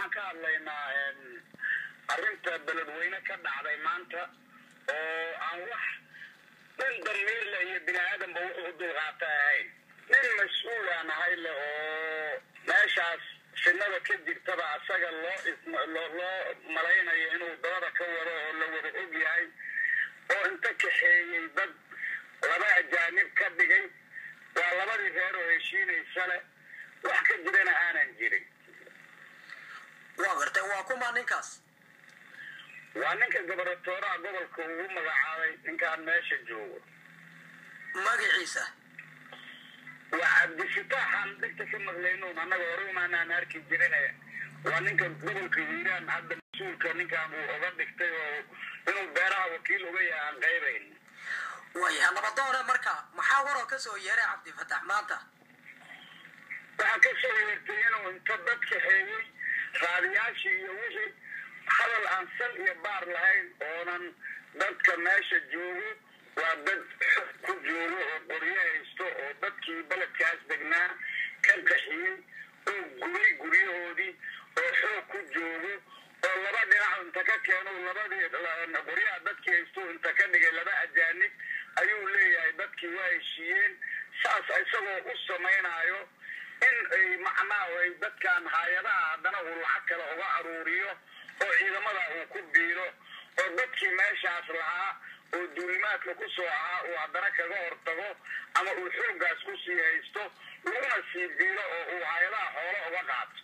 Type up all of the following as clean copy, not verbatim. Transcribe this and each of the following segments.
Waxaan ka hadlaynaa arrinta Beledweyne ka dhacday maanta oo aan wax nin damiir leh iyo bini aadamba wuxuu u dulqaata ahayn. Nin mas-uul aan ahay leh oo meeshaas fidnada ka jirtaba asaga loo malaynayo inuu dabada ka wado oo la wada og yahay, oo inta kaxeeyey dad laba ajaanib ka dhigay, waa labadii reer oo heshiinaysa leh, wax ka jirana aanan jirin. Waa gartay. Waa kuma ninkaas? Waa ninka gobornatooraha gobolka ugu magacaabay ninkaan meesha joogo. Magaciisa? Waa Cabdifitaaxaan dhigta ka maqlaynoon, annaga hore umaanaan arki jirin. Waa ninka gobolka Hiiraan hadda mas-uulka ninkaan uu oga dhigtay oo inuu beeraha wakiil uga yahay aan qaybayn. Waya nabadoone, marka maxaa waroo kasoo yeeray Cabdifatax maanta? Waxaa ka soo yeertay inuu inta dad kaxeeyey raadiyaashii iyo wixii hadal aan sal iyo baar lahayn oonan dadka meesha joogo waa dad xog ku joogo oo qoryo haysto oo dadkii beledkaas degnaa ka qaxiyey oo gubay guryahoodii oo xoog ku joogo, oo laba dhinac inta ka keeno labadii qoryaha dadkii haysto inta ka dhigay laba ajaanib ayuu leeyahay dadkii waa heshiiyeen. Saas isagoo u samaynaayo in ay macnaha ay dadkan hay-adaha haddana uu lacag kale uga aruuriyo oo ciidamada uu ku biiro oo dadkii meeshaas lahaa oo duulimaadka ku soo ahaa uu haddana kaga hortago ama uu xooggaas ku sii haysto laguna sii biiro oo uu hay-adaha xoolo uga qaato.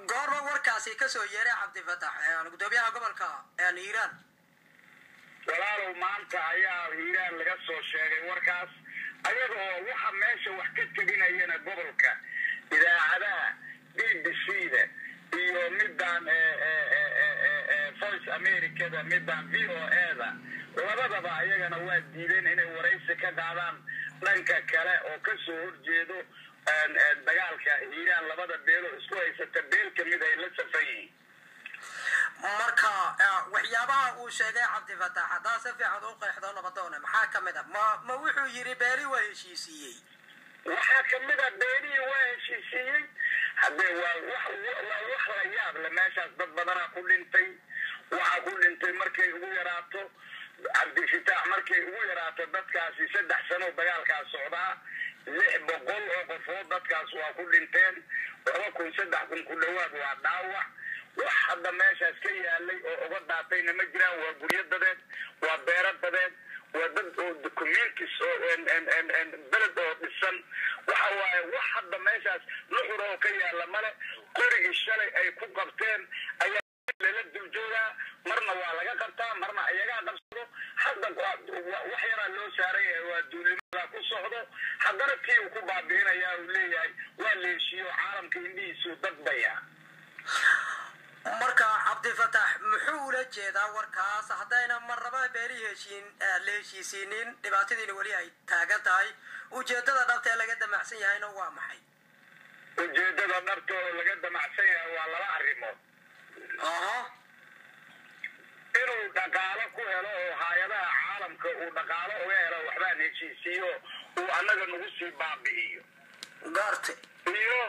Goorma warkaasi kasoo yeeray Cabdifatax, gudoomiyaha gobolka Hiiraan? Walaalow, maanta ayaa Hiiraan laga soo sheegay warkaas, ayaga oo waxa meesha wax ka teginayana gobolka idaacadaha BBC da iyo midaan Voice Americada, midaan VOA da, labadaba ayagana waa diideen inay waraysi ka qaadaan dhanka kale oo kasoo horjeedo dagaalka Hiiraan. Labada beelo isku haysata beel kamid ay la safan yihiin. Marka waxyaabaha uu sheegay Cabdifatax haddaa si fiican u qeexdo, nabadoone, maxaa ka mid a? Ma wuxuu yidhi beeli waa heshiisiiyey? Waxaa kamid a beelihii waa heshiisiiyey. Haddee waa wax la yaab le. Meeshaas dad badanaa ku dhintay. Waxaa ku dhintay markay ugu yaraato, Cabdifitaax, markay ugu yaraato dadkaasi 3 sano dagaalkaas socdaa, 600 oo qofood dadkaas waa ku dhinteen, 2000, 3000 ku dhawaad waa dhaawac. Wax hadda meeshaas ka yaalay oo uga daatayna ma jiraan. Waa guryo dadeed, waa beero dadeed, waa dad oo communities oo beled oo dhisan. Waxa waaye wax hadda meeshaas nuxur oo ka yaala male. Qorigii shalay ay ku qabteen ayaa lala duljoogaa, marna waa laga qabtaa, marna ayagaa qabsado. Hadda wax yaraa loo saaran yahay, waa duulimada ku socdo. Haddana tii uu ku baabi'inayaa uu leeyahay waa la heshiiyo, caalamka indhihiisuu dadbaya. Marka Cabdifatax muxuu ula jeedaa warkaas haddayna marnaba beelihii heshiin la heshiisiinin, dhibaatadiina weli ay taagan tahay? Ujeedada dhabta ee laga damacsan yahayna waa maxay? Ujeedada dhabta oo laga damacsan yahay waa laba arrimood. Inuu dhaqaalo ku helo oo hay-adaha caalamka uu dhaqaalo uga helo waxbaan heshiisiiyo uu annaga nagu sii baabi'iyo. Iyo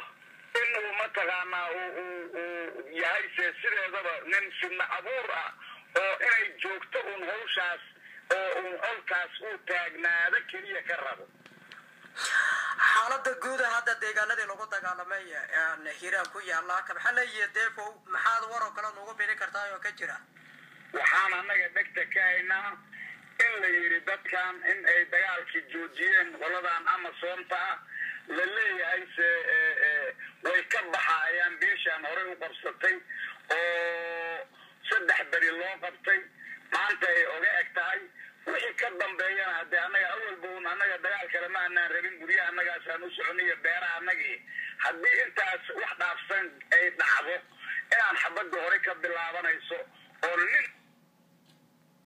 inuu mataqaanaa uu yahay se sideedaba nin fidna abuur ah oo inay joogto uun hawshaas oo uun colkaas uu taagnaado keliya ka rabo. Xaalada guuda hadda deegaanadii lagu dagaalamay Hiiraan ku yaala Kabxale iyo Defow, maxaad waroo kale nugu biri kartaa oo ka jira? Waxaan annaga dhegta ka haynaa in la yidhi dadkan in ay dagaalkii joojiyeen qoladan Amazonta ah, la leeyahay se way ka baxaayaan beeshaan horey u qabsatay oo 3 beri loo qabtay, maanta ay oga eg tahay. Wixii ka dambeeyana haddee annaga awalba un annaga dagaal kale ma anaan rabin, guryaha annagaasaan u soconiyo beeraha annagii. Haddii intaas wax dhaafsan ay dhacdo, inaan xabadda hore ka bilaabanayso oo nin